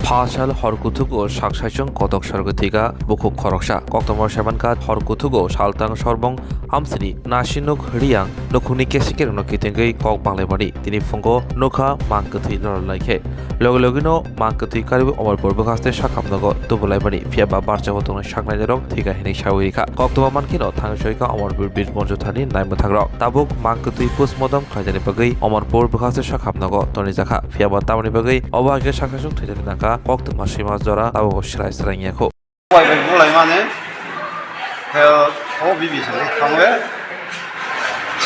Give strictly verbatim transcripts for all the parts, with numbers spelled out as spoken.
Phasal hor kuthugo sak saichung kotok sorgo thika bukhuk khoroksa. Koktwma semankha hor kuthugo saltang sorbong amsini nasinuk riyang nukhungni kesikirokno kitingwi kok banglaimani. Tini phungo nukha mang kwthwi lorlaikhe. Logi logino mang kwthwi kariwi Omorpur bwkhaste sakham nogo tubulaimani. Phiyaba barchao tongnai saknainirok thika hinwi sawi rikha. Koktwma mankheno thangwi soikha Omorpur Bir Manju thani naimwthangrok. Tabuk mang kwthwi postmortem khlaijani bagwi Omorpur bwkhaste sakham nogo tonijakha. Phiyaba tamoni bagwi obo hai khe sak saichung thwijani nangkha koktwma sima jora tabukbo swrai swrai wngya kho. Bai bai bulai mani khe o bibi sini thangwi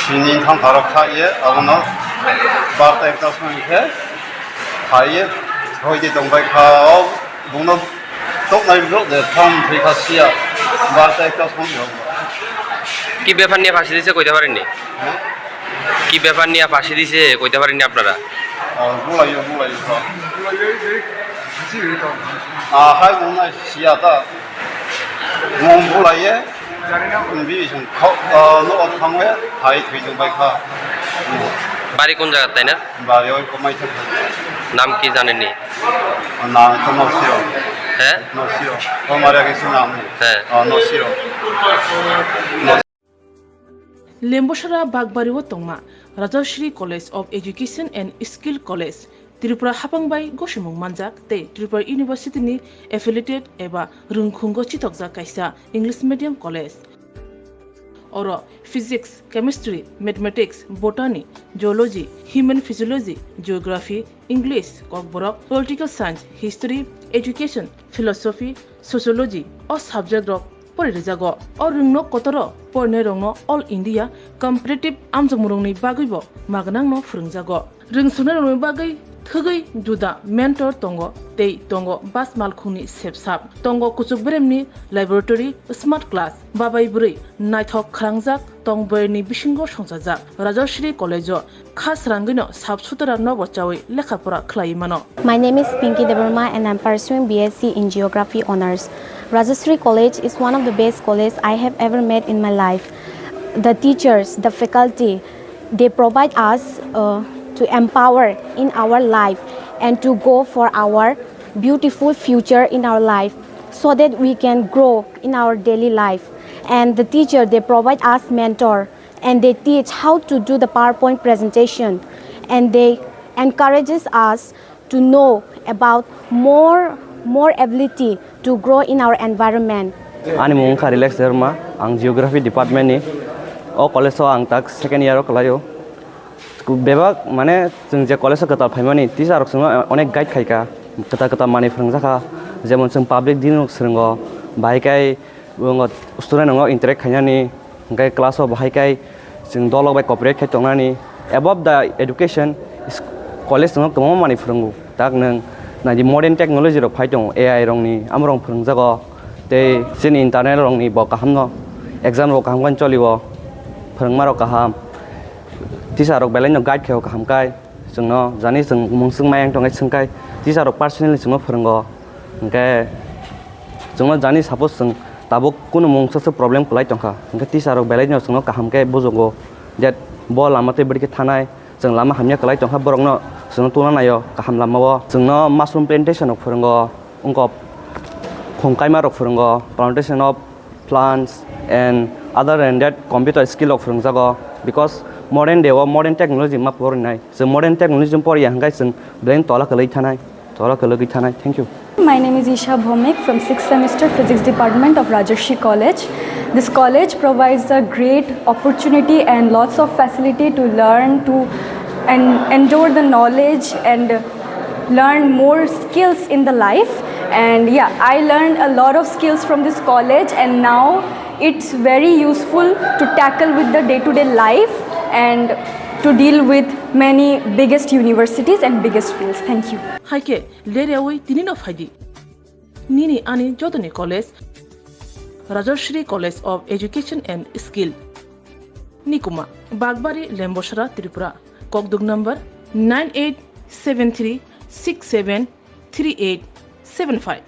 sini thang tharok kha ye abono barta ekta song khe khai ye hoi de tong bai kha o buno tok nai bro de thang thwi kha sia barta ekta song yo. কি ব্যাপার নিয়ে ফাঁসি দিছে কইতে পারেননি? হ্যাঁ? কি ব্যাপার নিয়ে ফাঁসি দিছে কইতে পারেননি আপনারা? ও, বুলাইও, বুলাইও, হ্যাঁ। আ, হাই, মনে হয়, সিয়াতা। মন বুলাইয়ে, বিশ, খ-, আ, নো, থামে, হাই, থুই, দুবাই, খা। বাড়ি কোন জায়গার, তাই না? বাড়ি ওই কমাই থাকে। নাম কি জানেননি? নাম তো নসিও। হ্যাঁ? নসিও। ও মারা গেছে নাম। হ্যাঁ। আ, নসিও। Lembosara Bagbari o tongma Rajashri College of Education and Skill College, Tripura hapang bai gosimung manjak tei Tripura University ni affiliated eba rwngkhungo chitokjak kaisa English medium college. Oro physics, chemistry, mathematics, botany, geology, human physiology, geography, English, Kokborok, political science, history, education, philosophy, sociology o subject rok pori rijago. O rwngno kotoro porinai rokno All India competitive amjokmung rokni bagwi bo magnang no phwrwngjago. Rwngsonai rokni bagwi thwgwi juda mentor tongo tei tongo bas malkhungni sepsap. Tongo kuchuk beremni laboratory, smart class, babai bwrwi naithok khwrangjak tong boyarni bisingo songchajak. Rajashri College o kha srangwino sap sutara nobo chawi lekha pora khlaiwi mano. My name is Pinky Debbarma and I'm pursuing B S C in Geography Honours. Rajashri College is one of the best college I have ever met in my life. The teachers, the faculty, they provide us uh, to empower in our life and to go for our beautiful future in our life so that we can grow in our daily life. And the teacher, they provide us mentor and they teach how to do the PowerPoint presentation, and they encourages us to know about more, more ability to grow in our environment. Ani mung wngkha Relax Debbarma, ang Geography Department ni. O college o ang tak second year o kwlaio. Bebak, mane, chwng je college o kwtal phaimani, teacher rok chwngno onek guide khaika, kwtal kwtal manwi phwrwngjakha, jemon chwng public din rok swrwngo, bahai khe Bo wngkha student rokno interact khainani, hwnkhe class o bahai khe chwng dolok bai cooperate khai tongnani. Above the education, is-, college no kwbangma manwi phwrwngo. Tak nwng naidi modern technology rok phai tongo, A I rokni, amo rok phwrwngjago. Tei chini internal rokni bo kaham no, exam rok kaham khe cholio, phwrwngma rok kaham, teacher rok belai no guide khaio kaham khe. Chwngno jani chwng mungswk mayang tongkhe swngkhe teacher rok personally chwngno phwrwngo. Hwnkhe chwngno jani suppose chwng tabuk kunu mungsa se problem kwlai tongkha, hwnkhe teacher rok belai no chwngno kaham khe bujugo je bo lama tei bwrwi khe thanai, chwng lama hamya kwlai tongkha borokno chwngno tungna naio kaham lamao. Chwngno mushroom plantation rok phwrwngo, wngkha khum kaima rok phwrwngo, plantation of plants and other than that computer skill rok phwrwngjago, because modern day o modern technology ma porinai. Chwng modern technology poriya hwnkhe chwng belai tola kwlwi thanai, tola kwlwi thanai. Thank you. My name is Isha Bhomik from sixth semester Physics Department of Rajarshi College. This college provides a great opportunity and lots of facility to learn, to and endure the knowledge and learn more skills in the life. And yeah, I learned a lot of skills from this college, and now it's very useful to tackle with the day-to-day life and to deal with many biggest universities and biggest fields. Thank you. Hai khe ler yaui tini no phai di. Nini ani jotoni college, Rajashri College of Education and Skill. Nikuma, Bagbari, Lembosara, Tripura. Kokduk number nine eight seven three six seven three eight seven five.